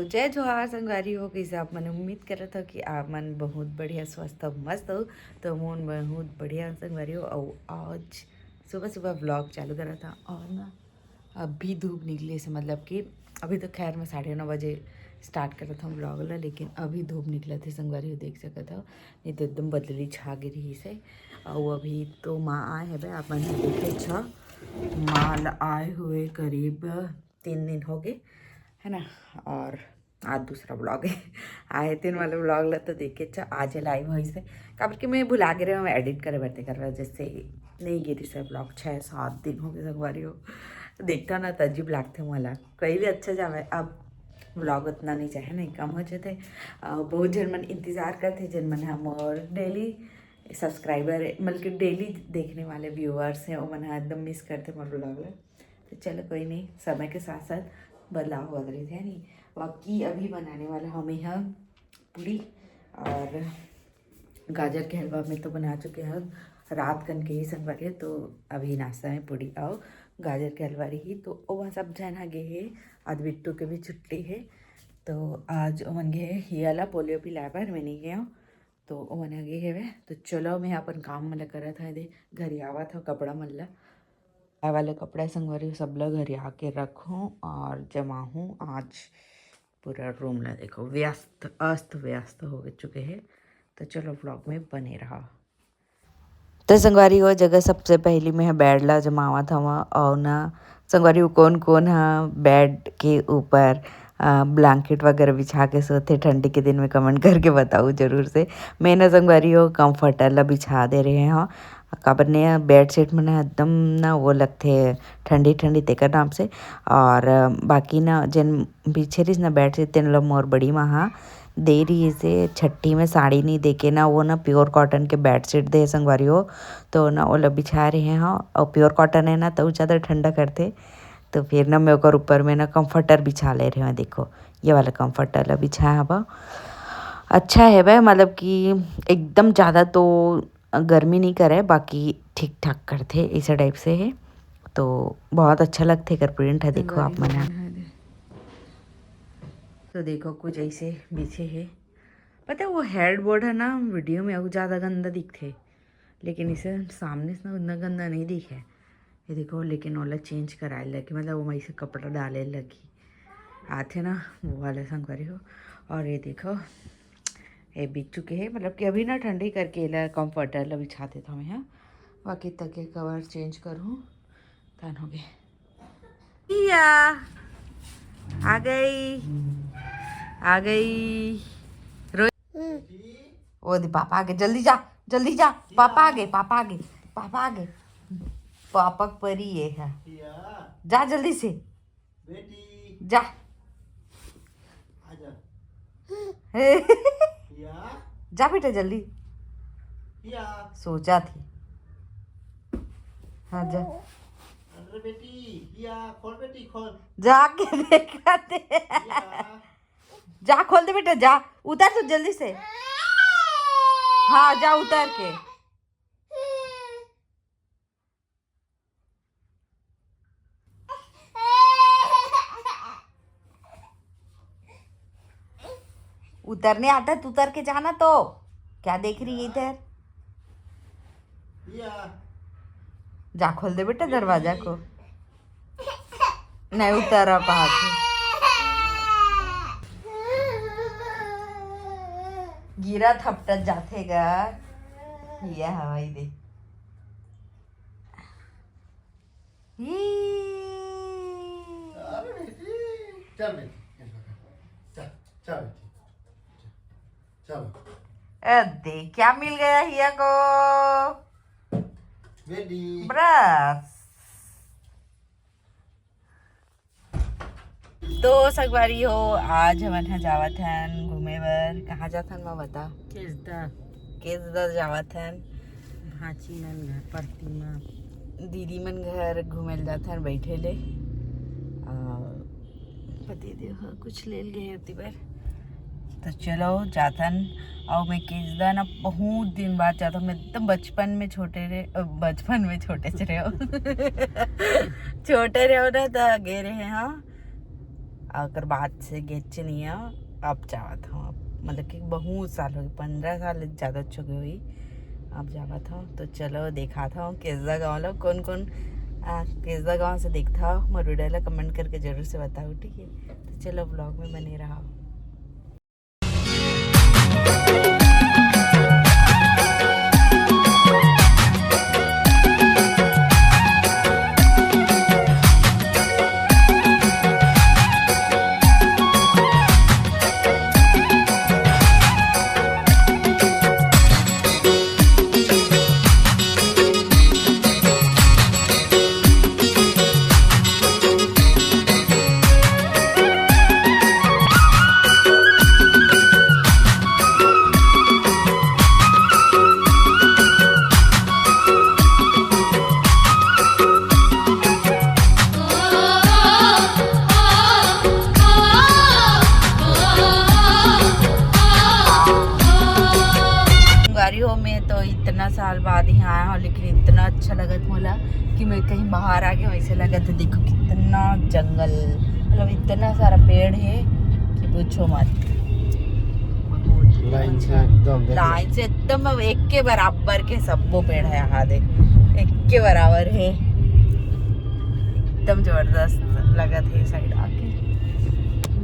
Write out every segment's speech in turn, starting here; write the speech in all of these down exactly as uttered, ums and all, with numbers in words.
तो जय जोहार संगवारी हो, कइसे आप मन? उम्मीद करत हो कि आप मन बहुत बढ़िया, स्वस्थ अउ मस्त हो। तो मोन बहुत बढ़िया संगवारी हो, अउ आज सुबह सुबह व्लॉग चालू करत हव। अउ ना, अभी धूप निकले से, मतलब कि अभी तो खैर मैं साढ़े नौ बजे स्टार्ट करत हव व्लॉग ला, लेकिन अभी धूप निकलत हे संगवारी हो, देख सकत हव, नहीं तो एकदम बदली छा गे रहिस हे। अउ अभी तो माँ आए हवे, आप मन ह देखे छ, माँ ला आए हुए करीब तीन दिन हो गए, है ना। और आज दूसरा व्लॉग है, आए तीन वाले व्लॉग ला तो देखे छ, आज लाइव होइस हे, काबर कि मैं भुला गे रहे हूँ एडिट करे बर, तेकर वजह से नहीं गिरी से व्लॉग। छः सात दिन हो गए संगवारी हो, देखता ना तो अजीब लागथे मोला, कहीं भी अच्छा जावे। अब व्लॉग उतना नहीं चाहे, नहीं कम हो जाते। अ, बहुत जन मन इंतजार करते, जन मन हम और डेली सब्सक्राइबर, मतलब कि डेली देखने वाले व्यूअर्स हैं, वो मन ह एकदम मिस करते मोर व्लॉग ला। तो चलो कोई नहीं, समय के साथ साथ बदलाव होत रहिथे, है नहीं। बाकी अभी बनाने वाला हमें ह पूड़ी और गाजर के हलवा में तो बना चुके हैं रात कन के ही संगवारी, तो अभी नाश्ता में पूड़ी अउ गाजर के हलवा रही। तो ओमन सब झन ह गे हे, आज बिट्टू के भी छुट्टी है, तो आज ओमन गे हे हिया ला पोलियो पिलाए बर, मैं नहीं गया। तो ओमन ह गे हेवे। तो चलो, मैं अपन काम मन ला करत हव, दे घरी आवत हव कपड़ा मन ला, आए वाले कपड़ा संगवारी सब ला घरी आके रखूँ और जमाहूँ। आज पूरा रूम ला देखो, व्यस्त, अस्त व्यस्त हो चुके हे। तो चलो, व्लॉग में बने रहा। तो संगवारी हो, जगह सबसे पहली मैं बेड ला जमावत हव। और ना संगवारी हो, कौन कौन ह बेड के ऊपर ब्लैंकेट वगैरह बिछा के सोते ठंडी के दिन में, कमेंट करके बताओ जरूर से। मैं ना संगवारी हो, कंफर्टर ला बिछा दे रहे हव, काबर ने बेडशीट मन एकदम ना वो लगथे ठंडी ठंडी, तेकर नाम से। और बाकी ना जेन बिछे रहिस ना बेडशीट, तेन ला मोर बड़ी माँ ह दे रहिस हे छट्ठी में साड़ी नहीं देके ना, वो ना प्योर कॉटन के बेडशीट दे संगवारी हो, तो ना ओला बिछा रहे हव। और प्योर कॉटन है ना, तो ज़्यादा ठंडा करथे। तो फिर ना मैं ओकर ऊपर में ना कंफर्टर बिछा ले रहे हव। देखो, ये वाला कंफर्टर ला बिछाए हव, अच्छा है भाई, मतलब कि एकदम ज़्यादा तो गर्मी नहीं करे, बाकी ठीक ठाक करथे, ऐसा टाइप से है। तो बहुत अच्छा लगथे एकर प्रिंट है। देखो आप मन ह, तो देखो कुछ ऐसे बिछे है। पता है, वो हेडबोर्ड है ना, वीडियो में अउ ज़्यादा गंदा दिखथे, लेकिन इसे सामने से ना उतना गंदा नहीं दिखे। ये देखो, लेकिन ओला चेंज कराए लगी, मतलब वो ऐसे कपड़ा डाले लगी, आथे ना, वो वाला संगवारी हो। और ये देखो, ये बिक चुके हैं, मतलब कि अभी ना ठंडी करके एला कंफर्टर ला बिछा देता हूँ मैं, हाँ। बाकी तकिया कवर चेंज करूँ, तन हो गए। या, आ गई, आ गई। रो-, ओ दे, पापा आ गए, जल्दी जा, जल्दी जा, पापा आ गए, पापा आ गए, पापा आ गए। पापा के परी ये है। या। जा जल्दी से। बेटी। जा। आजा। हे। या। जा बेटा जल्दी। या। सोचा थी। हाँ, जा। अरे बेटी, या, खोल बेटी, खोल। जाके देखा दे। या। जा, खोल दे बेटा, जा। उतर तो जल्दी से। हाँ, जा उतर के। उतरने आता तो उतर के जाना तो। क्या देख रही है इधर? या। जा खोल दे बेटा दरवाजा को। नहीं उतर पात। गिरा थपटत जाथे गा। ये हवाई दे। ये। अरे बेटी, चल बेटी, चल, चल बेटी, चल। अरे, क्या मिल गया हिया को? बेटी। ब्रश। तो संगवारी हो, आज हमन ह जावत हन घूमे बर। कहाँ जात हन, माँ बता? केजदा। केजदा जावत हन। भांची मन घर, प्रतिमा। दीदी मन घर घूमे ल जात हन, बैठे ले। और पति देव ह कुछ ले ल गे हे ओती बर। तो चलो जाथन। अउ मैं केजदा ना बहुत दिन बाद जाथन, मैं एकदम बचपन में छोटे रहे, अ, बचपन में छोटे से रहे हो। छोटे रहे हो ना, तो गे रहे, हाँ। ओकर बाद से गेचे नहीं है। अब जावत हूँ, अब मतलब कि बहुत साल हो गए, पंद्रह साल ले ज़्यादा हो गए होही। अब जावत हूँ, तो चलो देखात हूँ केसदा गाँव ला। कौन कौन आ, केसदा गाँव से देखता हो मोर वीडियो ला, कमेंट करके जरूर से बताओ, ठीक है? तो चलो, ब्लॉग में बने रहो। संगवारी हो, मैं तो इतना साल बाद यहाँ आया हूँ, लेकिन इतना अच्छा लगत मोला कि मैं कहीं बाहर आ गया वैसे लगत है। देखो कितना जंगल, मतलब इतना सारा पेड़ है कि पूछो मत। लाइन से एकदम, देखो। लाइन से एकदम, अब एक के बराबर के सबो पेड़ है यहाँ, देख, एक के बराबर है। एकदम जबरदस्त लगत है साइड आके।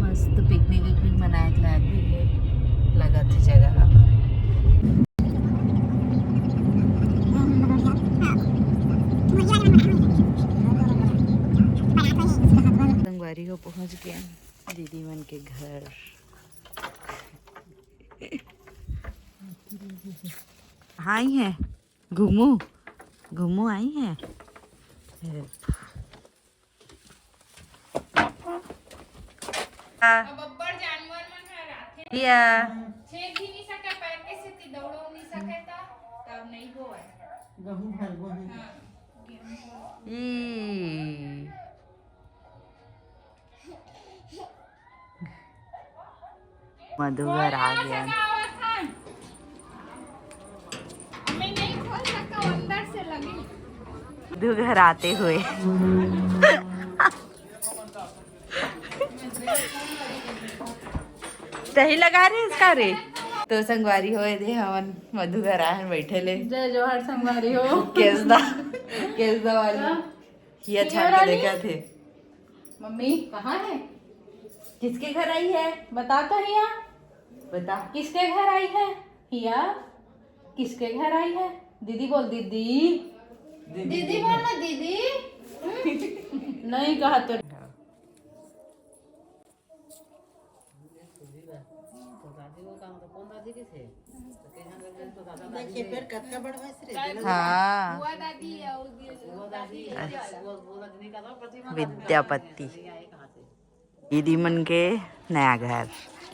मस्त पिकनिक विकनिक मनाए के लायक भी है, लगत है जगह। संगवारी हो, पहुंच गए दीदी मन के घर। आई है, घूमू, घूमू आई है। हाँ। अब अब्बड़ जानवर मन ह रात हे। या। छेद भी नहीं सके, पैर के सेती दौड़ो नहीं सके, त तब नहीं होवय। गहूं भर गो है। हाँ, गेहूं भर। ई। मधु घर आ गया। मधु घर आते हुए। तही लगा रहे इसका रे। तो संगवारी हो, दे हमन मधु घर आए हैं, बैठे ले। जय जोहार संगवारी हो। केसदा, केसदा वाली। हाँ। हिया छाप के देखा थे। मम्मी कहाँ है? किसके घर आई है? बता तो हिया। बता। किसके घर आई है? हिया। किसके घर आई है? दीदी बोल, दीदी। दीदी। दीदी बोल ना, दीदी। हम्म? नहीं कहा तो। देखिए, फिर कतका बड़ वयस रे। हाँ। विद्यापति। दीदी मन के नया घर।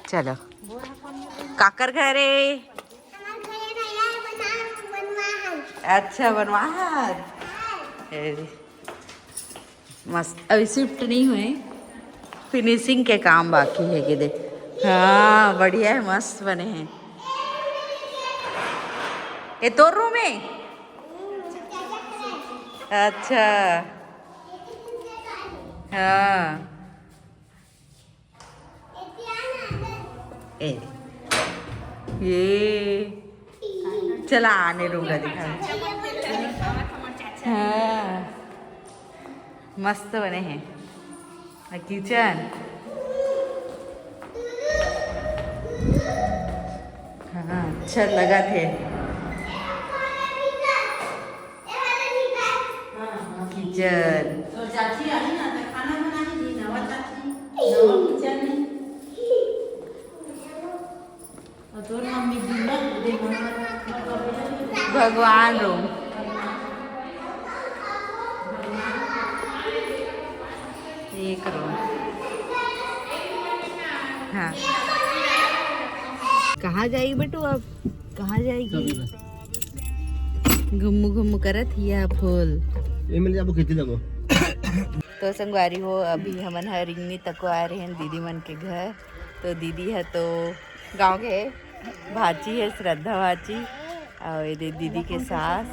चलो, काकर घर है? अच्छा, बनवाहर। ए, मस्त, अभी शिफ्ट नहीं हुए, फिनिशिंग के काम बाकी है कि दे। हाँ, बढ़िया है, मस्त बने हैं। ये तोर रूम है? अच्छा, हाँ। ए, ये चला, आने रूम ला दिखा। हाँ, मस्त बने हैं। आ, किचन। हाँ, अच्छा लगा थे। किचन। तो चाची आई ना, तो खाना बनाई जी, नवा चाची, नवा किचन है। और तोर मम्मी दुल्हन दे भगवान रूम। एक रूम। हाँ। कहाँ जाई बेटू अब? कहाँ जाएगी? घुम्मू घुम्मू करत हिया फूल। ये मिल जाबो, खेती जाबो। तो संगवारी हो, अभी हमन ह रिंगनी तको आए रहे हैं दीदी मन के घर। तो दीदी है तो गाँव के भाची है, श्रद्धा भाची, और ये दे दीदी के सास,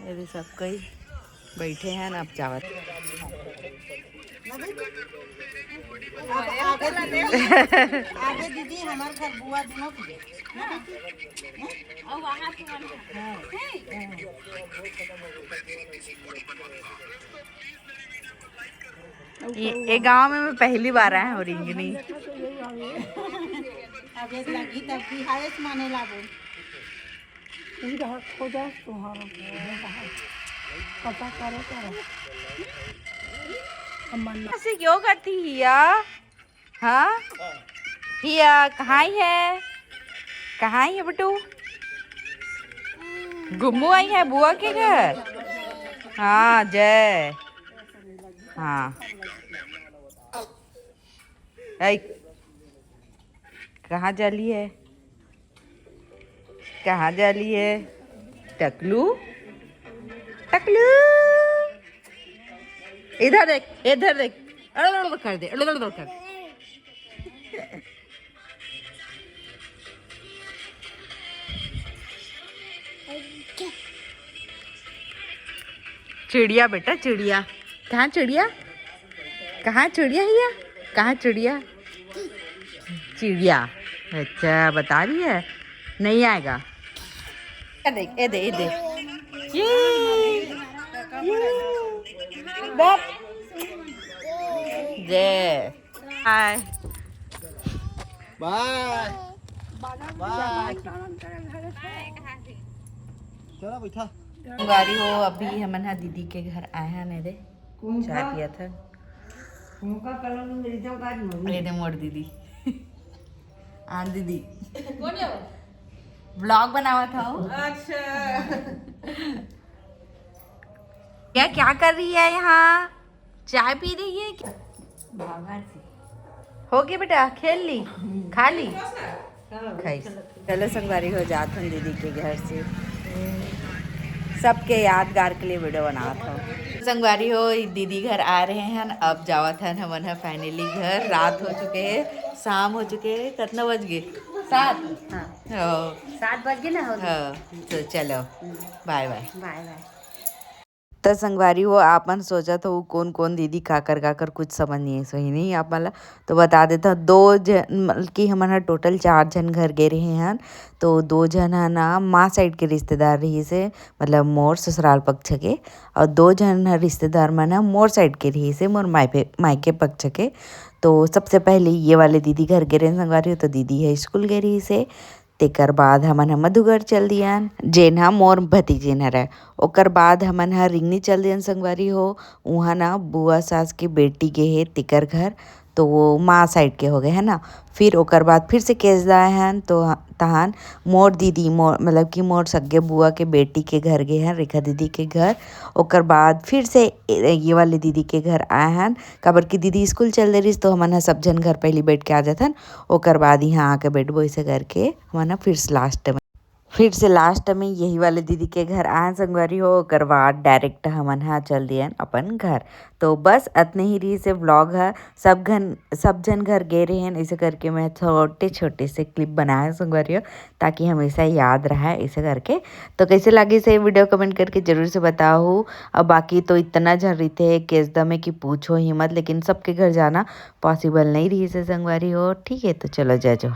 ये दे सब कोई बैठे हैं ना, अब जावत। अब आगे दीदी, आगे दीदी हमार घर बुआ दोनों की। ये, ये गांव में मैं पहली बार आया हूँ, रिंगनी। अब एक लगी तब की हाईएस्ट माने लागो। इधर खोजा तुम्हारा, पता करो, करो। हम मन से क्यों करती हिया? हाँ, हिया कहाँ ही है? कहाँ ही है बेटू? घूमू आई है बुआ के घर। हाँ, जय। हाँ। ऐ, कहाँ जाली है? कहाँ जाली है? टकलू, टकलू, इधर देख, इधर देख। अड़बड़ कर दे, अड़बड़ कर। चिड़िया बेटा, चिड़िया। कहाँ चिड़िया? कहाँ चिड़िया हिया? कहाँ चिड़िया? चिड़िया। अच्छा, बता रही है, नहीं आएगा। ये देख, ये दे, ये दे। ये, ये। बैठ। जय। बाय। बाय। बाय। चलो बैठा। संगवारी हो, अभी हमन हा दीदी के घर आए हन, ने दे। कौन चाय का? पियत हन। कौन का कलम में एकदम काट मारी। अरे दे मोर दीदी। हाँ दीदी। कौन है वो? ब्लॉग बनावा था वो। अच्छा। क्या, क्या कर रही है यहाँ? चाय पी रही है क्या? बाबा से। हो गया बेटा, खेल ली, खा ली, हाँ। खाई। चलो संगवारी हो, जात हन दीदी के घर से। सबके यादगार के लिए वीडियो बनावत हन। संगवारी हो, दीदी घर आ रहे हैं, अब जावत हन हमन ह फाइनली घर। रात हो चुके हैं, शाम हो चुके हैं। कितना बज गए? सात। हाँ। हो। सात बज गए ना, हो गए। हाँ, तो चलो, बाय बाय। बाय बाय। त संगवारी हो, आप मन सोचत हो कौन कौन दीदी काकर काकर कुछ समझ नहीं है, सही नहीं आप मन ला। तो बता देता, दो जन, मतलब कि हमन ह टोटल चार झन घर गे रहे हन। तो दो झन ह ना माँ साइड के रिश्तेदार रहिस हे, मतलब मोर ससुराल पक्ष के, और दो झन ह रिश्तेदार मन ह मोर साइड के रहिस हे, मोर मायके, मायके पक्ष के। तो सबसे पहले ये वाले दीदी घर गे रहे संगवारी हो, तो दीदी ह स्कूल गे रहिस हे। तेकर बाद हमन ह मधुगढ़ चल दियन, जेन ह मोर भतीजिन हरय। ओकर बाद हमन ह रिंगनी चल दियन संगवारी हो, उहाँ न बुआ सास के बेटी गे हे तेकर घर, तो वो माँ साइड के हो गए है ना। फिर ओकर बाद फिर से केजदा आए हन, तो तहान मोर दीदी, मोर मतलब कि मोर सग्गे बुआ के बेटी के घर गे हन, रेखा दीदी के घर। ओकर बाद फिर से ए-, ये वाले दीदी के घर आए हन, काबर कि दीदी स्कूल चल दे रहिस, तो हमन ह सब झन घर पहली बैठ के आ जाथन, ओकर बाद यहाँ आके बैठबो, ऐसे करके हमन ह फिर से लास्ट में, फिर से लास्ट में यही वाले दीदी के घर आए संगवारी हो, ओकर बाद डायरेक्ट हमन ह चल दियन अपन घर। तो बस अतने ही रहिस हे व्लॉग ह। सब घन, सब झन घर गे रहेन, ऐसे करके मैं छोटे छोटे से क्लिप बनाए संगवारी हो, ताकि हमेशा याद रहे ऐसे करके। तो कैसे लगिस हे वीडियो, कमेंट करके जरूर से बताओ। अब बाकी तो इतना झन रहिथे केजदा में कि पूछो ही मत, लेकिन सबके घर जाना पॉसिबल नहीं रहिस हे संगवारी हो। ठीक है, तो चलो, जय जोहार।